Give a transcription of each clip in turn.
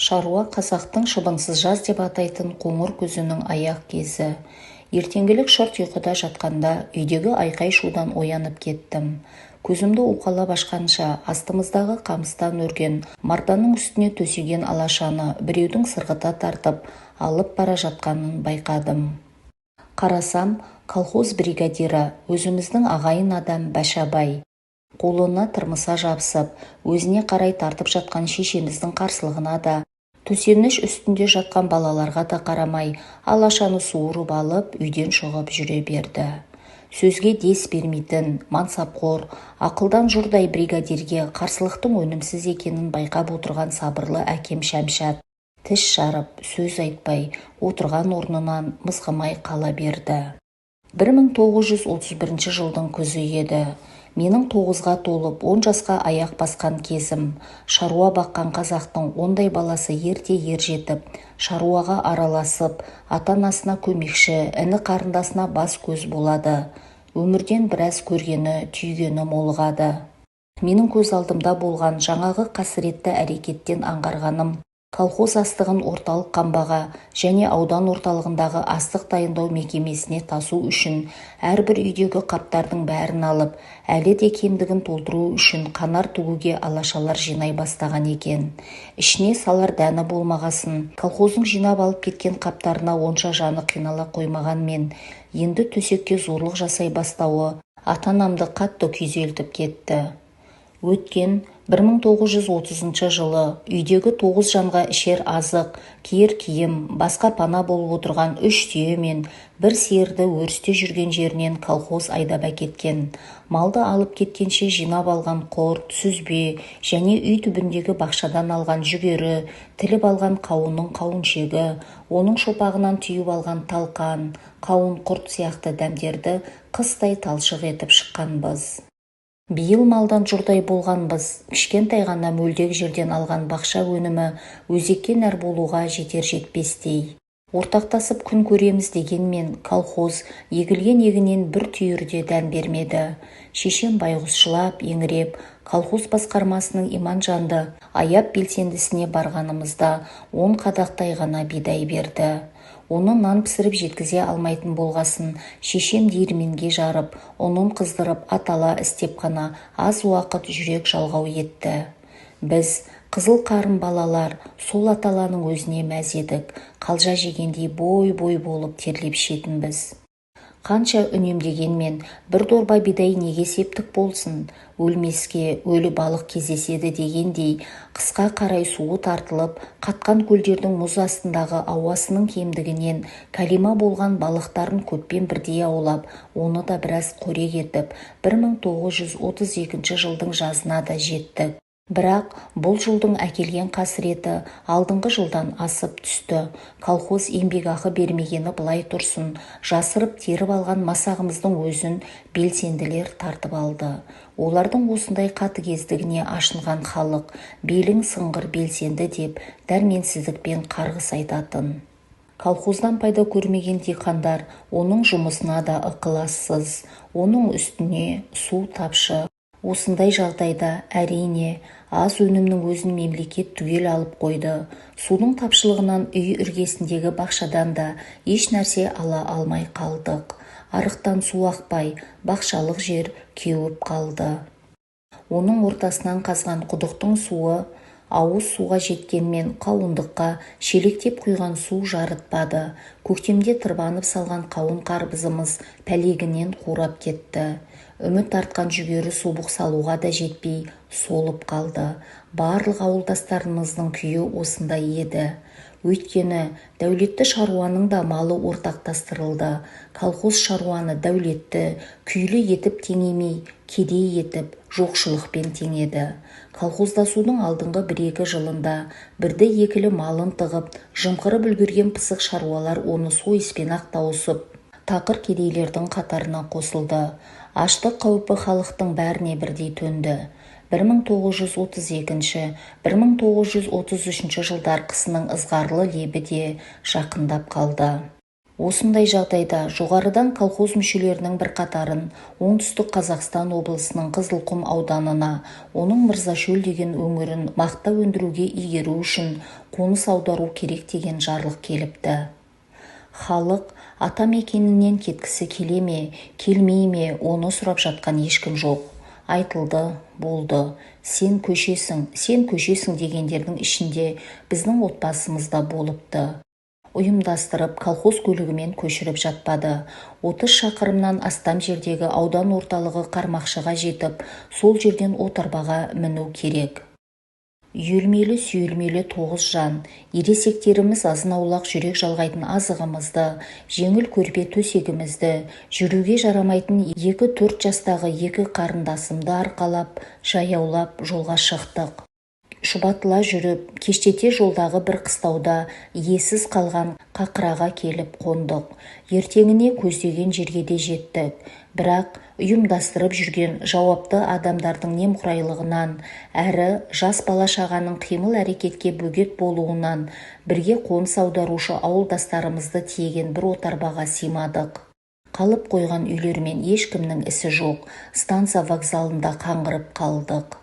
Шаруа қазақтың шыбынсыз жаз деп атайтын қоңыр күзінің аяқ кезі. Ертеңгілік шырт ұйқыда жатқанда үйдегі айқай-шудан оянып кеттім. Көзімді уқалап ашқанша астымыздағы қамыстан өрген мартанның үстіне төсеген алашаны біреудің сырғыта тартып алып бара жатқанын байқадым. Қарасам, колхоз бригадирі, өзіміздің ағайын адам Бәшабай. Қолына тырмыса жабысып, өзіне қарай тартып жатқан шешеміздің қарсылығына да, төсеніш үстінде жатқан балаларға да қарамай, алашаны суырып алып, үйден шығып жүре берді. Сөзге дес бермейтін, мансапқор, ақылдан жұрдай бригадирге қарсылықтың өнімсіз екенін байқап отырған сабырлы әкем Шәмшат тіс жарып, сөз айтпай, отырған орнынан мызғымай қала берді. 1931 жылдың күзі еді. Менің 9-ға толып, 10 жасқа аяқ басқан кезім. Шаруа баққан қазақтың ондай баласы ерте ер жетіп, шаруаға араласып, ата-анасына көмекші, іні-қарындасына бас-көз болады. Өмірден біраз көргені, түйгені молығады. Менің көз алдымда болған жаңағы қасіретті әрекеттен аңғарғаным, колхоз астығын орталық қамбаға және аудан орталығындағы астық дайындау мекемесіне тасу үшін әрбір үйдегі қаптардың бәрін алып, әлі де кемдігін толтыру үшін қанар тігуге алашалар жинай бастаған екен. Ішіне салар дәні болмағасын, колхоздың жинап алып кеткен қаптарына онша жаны қинала қоймағанмен, енді төсекке зорлық жасай бастауы ата-анамды қатты күйзелтіп кетті. Өткен 1930 жылы үйдегі 9 жанға ішер азық, киер киім, басқа пана болып отырған 3 түйе мен бір сиырды өрісте жүрген жерінен колхоз айдап әкеткен. Малды алып кеткенше жинап алған құрт, сүзбе және үй түбіндегі бақшадан алған жүгері, тіліп алған қауынның қауыншегі, оның шопағынан түйіп алған талқан, қауын құрт сияқты дәмдерді қыстай талшық етіп шыққанбыз. Биыл малдан жұрдай болғанбыз. Кішкентай ғана мөлдек жерден алған бақша өнімі өзекке нәр болуға жетер-жетпестей. Ортақтасып күн көреміз дегенмен, колхоз егілген егіннен бір түйір де дән бермеді. Шешем байғұс жылап, еңіреп, колхоз басқармасының иманжанды аяп белсендісіне барғанымызда 10 қадақтай ғана бидай берді. Оны нан пісіріп жеткізе алмайтын болғасын, шешем диірменге жарып, ұнын қыздырып, атала істеп қана аз уақыт жүрек жалғау етті. Біз, қызыл қарын балалар, сол аталаның өзіне мәз едік, қалжа жегендей бой-бой болып терлеп ішетінбіз. Қанша үнемдегенмен, бір дорба бидай неге септік болсын, өлмеске өлі балық кездеседі дегендей, қысқа қарай суы тартылып, қатқан көлдердің мұз астындағы ауасының кемдігінен кәлима болған балықтарын көппен бірдей аулап, оны да біраз қорек етіп, 1932 жылдың жазына да жеттік. Бірақ бұл жылдың әкелген қасіреті алдыңғы жылдан асып түсті. Колхоз еңбекақы бермегені былай тұрсын, жасырып теріп алған масағымыздың өзін белсенділер тартып алды. Олардың осындай қатыгездігіне ашынған халық белің сыңғыр белсенді деп дәрменсіздікпен қарғыс айтатын. Колхоздан пайда көрмеген диқандар оның жұмысына да ықылассыз, оның үстіне су тапшы. Осындай жағдайда, әрине, аз өнімнің өзін мемлекет түгел алып қойды. Судың тапшылығынан үй іргесіндегі бақшадан да еш нәрсе ала алмай қалдық. Арықтан су ақпай, бақшалық жер кеуіп қалды. Оның ортасынан қазған құдықтың суы ауыз суға жеткенмен, қауындыққа шелектеп құйған су жарытпады. Көктемде тырбанып салған қауын-қарбызымыз пәлегінен қурап кетті. Үміт артқан жүгері собық салуға да жетпей солып қалды. Барлық ауылдастарымыздың күйі осындай еді. Өйткені дәулетті шаруаның да малы ортақтастырылды. Колхоз шаруаны дәулетті, күйлі етіп теңемей, кедей етіп, жоқшылықпен теңеді. Колхоздасудың алдыңғы бір-екі жылында бірді-екілі малын тығып, жымқырып үлгерген пысық шаруалар оны сойыспен-ақ тауысып, тақыр кедейлердің қатарына қосылды. Аштық қаупі халықтың бәріне бірдей төнді. 1932, 1933 жылдар қысының ызғарлы лебі де жақындап қалды. Осындай жағдайда жоғарыдан колхоз мүшелерінің бірқатарын Оңтүстік Қазақстан облысының Қызылқұм ауданына, оның Мырзашөл деген өңірін мақта өндіруге игеру үшін қоныс аудару керек деген жарлық келіпті. Халық атамекенінен кеткісі келе ме, келмей ме, оны сұрап жатқан ешкім жоқ. Айтылды, болды. Сен көшесің, сен көшесің дегендердің ішінде біздің отбасымыз да болыпты. Ұйымдастырып, колхоз көлігімен көшіріп жатпады. 30 шақырымнан астам жердегі аудан орталығы Қармақшыға жетіп, сол жерден отарбаға міну керек. Үйелмелі-сүйелмелі 9 жан, ересектеріміз азын-аулақ жүрек жалғайтын азығымызды, жеңіл көрпе төсегімізді, жүруге жарамайтын 2-4 жастағы екі қарындасымды арқалап, жаяулап жолға шықтық. Шұбатыла жүріп, кештете жолдағы бір қыстауда иесіз қалған қақыраға келіп қондық. Ертеңіне көздеген жерге де жеттік. Бірақ ұйымдастырып жүрген жауапты адамдардың немқұрайлығынан, әрі жас бала-шағаның қимыл-әрекетке бөгет болуынан бірге қоныс аударушы ауылдастарымызды тиеген бір отарбаға сыймадық. Қалып қойған үйлермен ешкімнің ісі жоқ, станция вокзалында қаңғырып қалдық.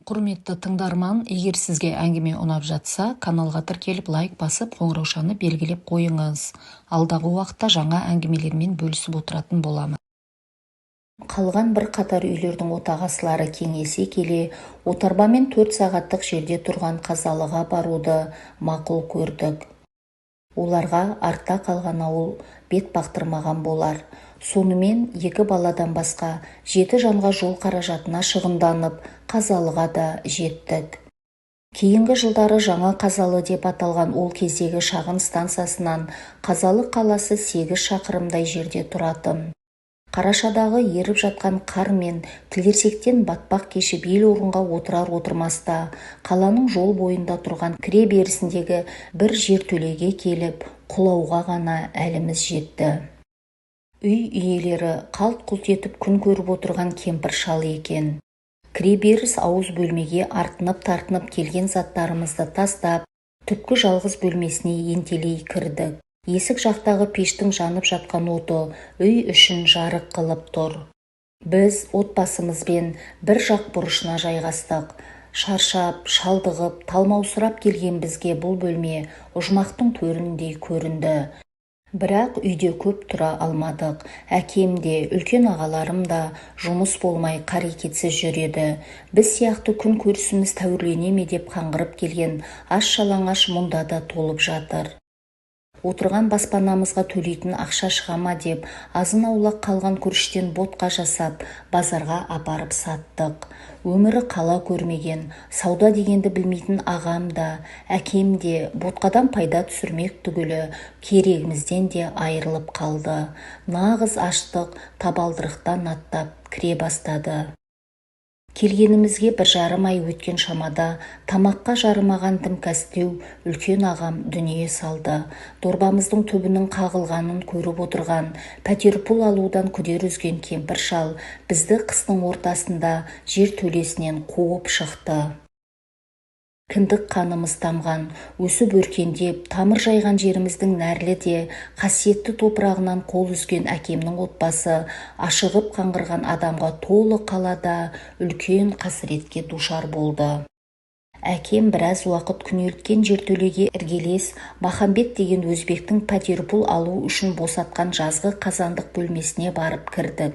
Құрметті тыңдарман, егер сізге әңгіме ұнап жатса, каналға тіркеліп, лайк басып, қоңыраушаны белгілеп қойыңыз. Алдағы уақытта жаңа әңгімелермен бөлісіп отыратын боламын. Қалған бір қатар үйлердің отағасылары кеңесе келе, отарбамен 4 сағаттық жерде тұрған Қазалыға баруды мақұл көрдік. Оларға артта қалған ауыл бет бақтырмаған болар. Сонымен 2 баладан басқа 7 жанға жол қаражатына шығынданып, Қазалыға да жеттік. Кейінгі жылдары жаңа Қазалы деп аталған ол кездегі шағын стансасынан Қазалы қаласы 8 шақырымдай жерде тұратын. Қарашадағы еріп жатқан қар мен тілерсектен батпақ кешіп ел орынға отырар отырмаста қаланың жол бойында тұрған кіре берісіндегі бір жертөлеге келіп, құлауға ғана әліміз жетті. Үй иелері қалт-құлт етіп күн көріп отырған кемпір шал екен. Кіреберіс ауыз бөлмеге артынып-тартынып келген заттарымызды тастап, түпкі жалғыз бөлмесіне ентелей кірдік. Есік жақтағы пештің жанып жатқан оты үй ішін жарық қылып тұр. Біз отбасымызбен бір жақ бұрышына жайғастық. Шаршап, шалдығып, талмаусырап келген бізге бұл бөлме ұжмақтың төріндей көрінді. Бірақ үйде көп тұра алмадық. Әкем де, үлкен ағаларым да жұмыс болмай қарекетсіз жүреді. Біз сияқты күн көрісіміз тәуірлене ме деп қаңғырып келген аш жалаңаш мұнда да толып жатыр. Отырған баспанамызға төлейтін ақша шыға ма деп азын-аулақ қалған күріштен ботқа жасап, базарға апарып саттық. Өмірі қала көрмеген, сауда дегенді білмейтін ағам да, әкем де ботқадан пайда түсірмек түгілі керегімізден де айырылып қалды. Нағыз аштық табалдырықтан аттап кіре бастады. Келгенімізге 1,5 ай өткен шамада тамаққа жарымаған дімкәстеу үлкен ағам дүние салды. Дорбамыздың түбінің қағылғанын көріп отырған, пәтер пұл алудан күдер үзген кемпір шал бізді қыстың ортасында жертөлесінен қуып шықты. Кіндік қанымыз тамған, өсіп өркендеп, тамыр жайған жеріміздің нәрлі де қасиетті топырағынан қол үзген әкемнің отбасы ашығып қаңғырған адамға толы қалада үлкен қасіретке душар болды. Әкем біраз уақыт күнелткен жертөлеге іргелес Махамбет деген өзбектің пәтер пұл алу үшін босатқан жазғы қазандық бөлмесіне барып кірдік.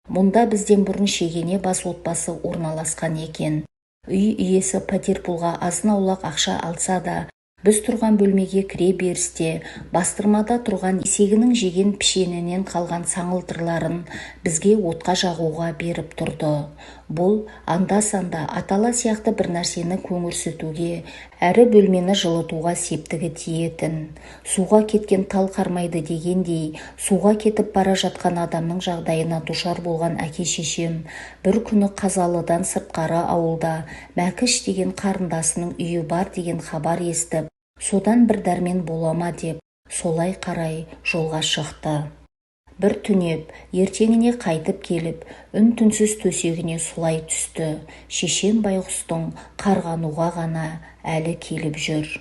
Мұнда бізден бұрын шегене бас отбасы орналасқан екен. Үй иесі пәтер пұлға азын-аулақ ақша алса да, біз тұрған бөлмеге кіре берісте бастырмада тұрған есегінің жеген пішенінен қалған саңылтырларын бізге отқа жағуға беріп тұрды. Бұл анда-санда атала сияқты бір нәрсені көңірсітуге, әрі бөлмені жылытуға септігі тиетін. Суға кеткен тал қармайды дегендей, суға кетіп бара жатқан адамның жағдайына душар болған әке-шешем бір күні Қазалыдан сыртқары ауылда Мәкіш деген қарындасының үйі бар деген хабар естіп, содан бір дәрмен бола ма деп солай қарай жолға шықты. Бір түнеп, ертеңіне қайтып келіп, үн-түнсіз төсегіне сұлай түсті. Шешем байғұстың қарғануға ғана әлі келіп жүр.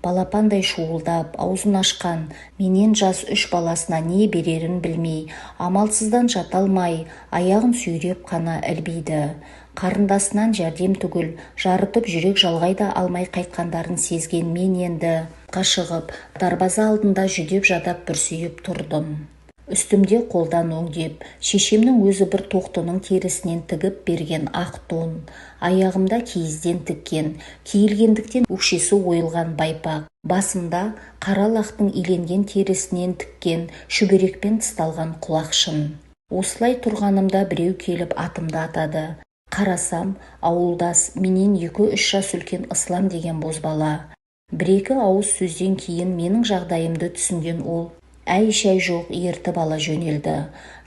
Балапандай шуылдап аузын ашқан менен жас үш баласына не берерін білмей, амалсыздан жата алмай, аяғын сүйреп қана ілбиді. Қарындасынан жәрдем түгіл, жарытып жүрек жалғай да алмай қайтқандарын сезген мен енді шығып, дарбаза алдында жүдеп-жадап бүрсиіп тұрдым. Үстімде қолдан өңдеп, шешемнің өзі бір тоқтының терісінен тігіп берген ақ тон, аяғымда киізден тіккен, киілгендіктен өкшесі ойылған байпақ, басымда қара лақтың иленген терісінен тіккен шүберекпен тысталған құлақшын. Осылай тұрғанымда біреу келіп атымды атады. Қарасам, ауылдас, менен 2-3 жас үлкен Ислам деген бозбала. Бір-екі ауыз сөзден кейін менің жағдайымды түсінген ол әй-шәй жоқ ертіп ала жөнелді.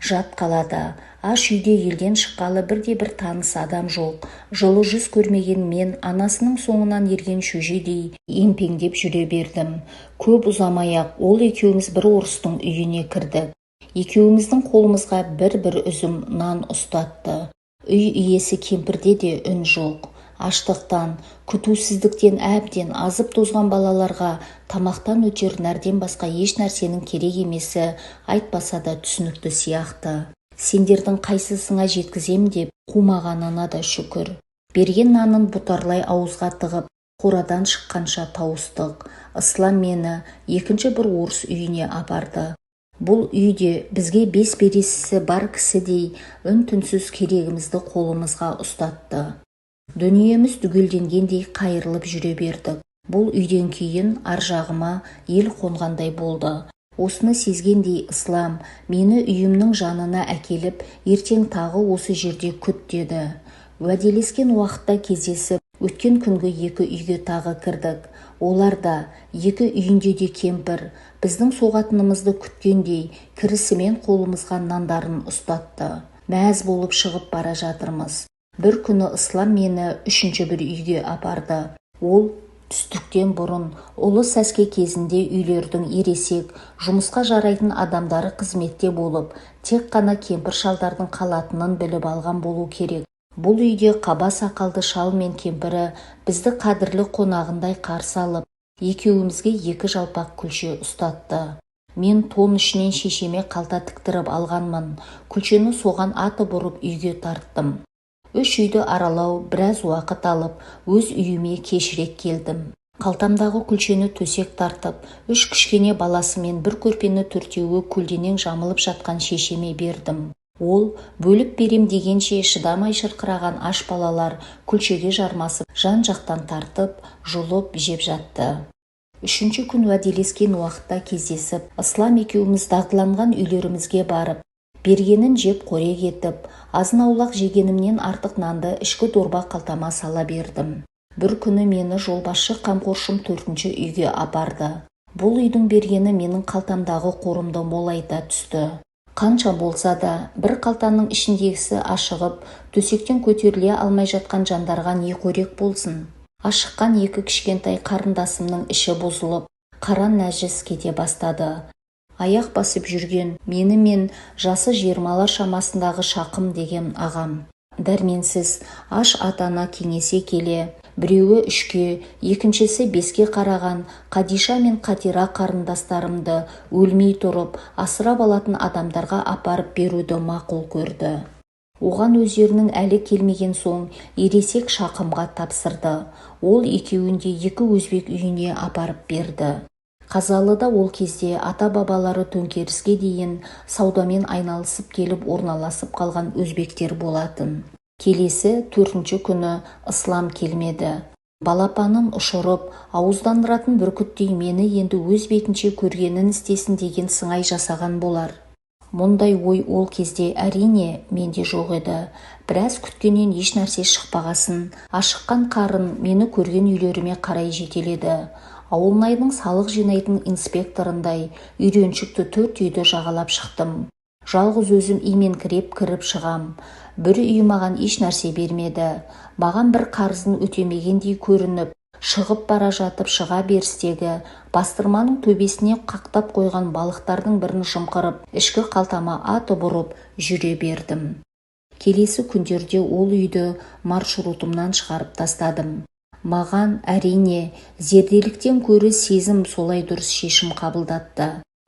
Жат қалада, аш үйде елден шыққалы бірде-бір таныс адам жоқ. Жылы жүз көрмеген мен анасының соңынан ерген шөжедей емпеңдеп жүре бердім. Көп ұзамай-ақ ол екеуміз бір орыстың үйіне кірдік. Екеуміздің қолымызға бір-бір үзім нан ұстатты. Үй иесі кемпірде де үн жоқ. Аштықтан, күтусіздіктен әбден азып-тозған балаларға тамақтан өтер нәрден басқа еш нәрсенің керек емесі айтпаса да түсінікті сияқты. Сендердің қайсысыңа жеткізем деп қумағанына да шүкір. Берген нанын бұтарлай ауызға тығып, қорадан шыққанша тауыстық. Ислам мені екінші бір орыс үйіне апарды. Бұл үйде бізге бес бересісі бар кісідей үн-түнсіз керегімізді қолымызға ұстатты. Дүниеміз түгелденгендей қайырылып жүре бердік. Бұл үйден кейін ар жағыма ел қонғандай болды. Осыны сезгендей Ислам мені үйімнің жанына әкеліп, ертең тағы осы жерде күт деді. Уәделескен уақытта кездесіп, өткен күнгі екі үйге тағы кірдік. Олар да, екі үйінде де кемпір, біздің соғатынымызды күткендей, кірісімен қолымызға нандарын ұстатты. Мәз болып шығып бара жатырмыз. Бір күні Ислам мені үшінші бір үйге апарды. Ол түстіктен бұрын, ұлы сәске кезінде үйлердің ересек, жұмысқа жарайтын адамдары қызметте болып, тек қана кемпір-шалдардың қалатынын біліп алған болу керек. Бұл үйде қаба сақалды шал мен кемпірі бізді қадірлі қонағындай қарсы алып, екеумізге екі жалпақ күлше ұстатты. Мен тон ішінен шешеме қалта тіктіріп алғанмын. Күлшені соған атып ұрып үйге тарттым. Үш үйді аралау біраз уақыт алып, өз үйіме кешірек келдім. Қалтамдағы күлшені төсек тартып, үш кішкене баласымен бір көрпені төртеуі көлденең жамылып жатқан шешеме бердім. Ол бөліп берем дегенше шыдамай шырқыраған аш балалар күлшеге жармасып, жан-жақтан тартып, жұлып жеп жатты. Үшінші күн уәделескен уақытта кездесіп, Ислам екеуміз дағдыланған үйлерімізге барып, бергенін жеп қорек етіп, азын-аулақ жегенімнен артық нанды ішкі дорба қалтама сала бердім. Бір күні мені жолбасшы қамқоршым төртінші үйге апарды. Бұл үйдің бергені менің қалтамдағы қорымды молайта түсті. Қанша болса да, бір қалтаның ішіндегісі ашығып, төсектен көтеріле алмай жатқан жандарға не қорек болсын. Ашыққан екі кішкентай қарындасымның іші бұзылып, қара нәжіс кете бастады. Аяқ басып жүрген мені мен жасы 20-лар шамасындағы Шақым деген ағам. Дәрменсіз аш ата-ана кеңесе келе, біреуі 3-ке, екіншісі 5-ке қараған Қадиша мен Қатира қарындастарымды өлмей тұрып, асырап алатын адамдарға апарып беруді мақұл көрді. Оған өздерінің әлі келмеген соң ересек Шақымға тапсырды. Ол екеуін де екі өзбек үйіне апарып берді. Қазалыда ол кезде ата-бабалары төңкеріске дейін саудамен айналысып келіп орналасып қалған өзбектер болатын. Келесі төртінші күні Ислам келмеді. Балапанын ұшырып, ауыздандыратын бүркіттей мені енді өз бетінше көргенін істесін деген сыңай жасаған болар. Мұндай ой ол кезде әрине менде жоқ еді. Біраз күткеннен еш нәрсе шықпағасын, ашыққан қарын мені көрген үйлеріме қарай жетеледі. Ауылнайдың салық жинайтын инспекторындай үйреншікті төрт үйді жағалап шықтым. Жалғыз өзім именкіреп кіріп шығам. Бір үй маған еш нәрсе бермеді. Маған бір қарызын өтемегендей көрініп, шығып бара жатып шыға берістегі бастырманың төбесіне қақтап қойған балықтардың бірін жымқырып, ішкі қалтама атып ұрып жүре бердім. Келесі күндерде ол үйді маршрутымнан шығарып тастадым. Маған, әрине, зерделіктен көрі сезім солай дұрыс шешім қабылдатты.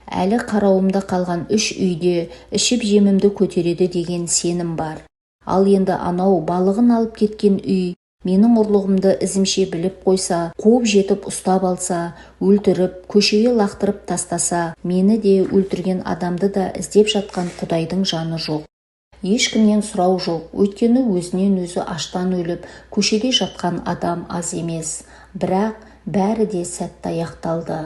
Әлі қарауымда қалған үш үйде ішіп-жемімді көтереді деген сенім бар. Ал енді анау балығын алып кеткен үй менің ұрлығымды ізімше біліп қойса, қуып жетіп ұстап алса, өлтіріп, көшеге лақтырып тастаса, мені де, өлтірген адамды да іздеп жатқан құдайдың жаны жоқ. Ешкімнен сұрау жоқ, өйткені өзінен өзі аштан өліп, көшеде жатқан адам аз емес. Бірақ бәрі де сәтті аяқталды.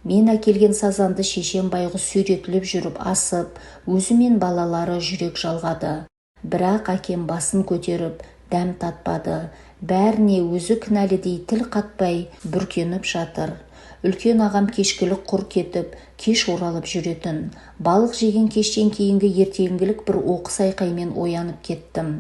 Мен әкелген сазанды шешем байғұс сүйретіліп жүріп асып, өзі мен балалары жүрек жалғады. Бірақ әкем басын көтеріп, дәм татпады. Бәріне өзі кінәлідей тіл қатпай, бүркеніп жатыр. Үлкен ағам кешкілік құр кетіп, кеш оралып жүретін. Балық жеген кештен кейінгі ертеңгілік бір оқыс айқаймен оянып кеттім.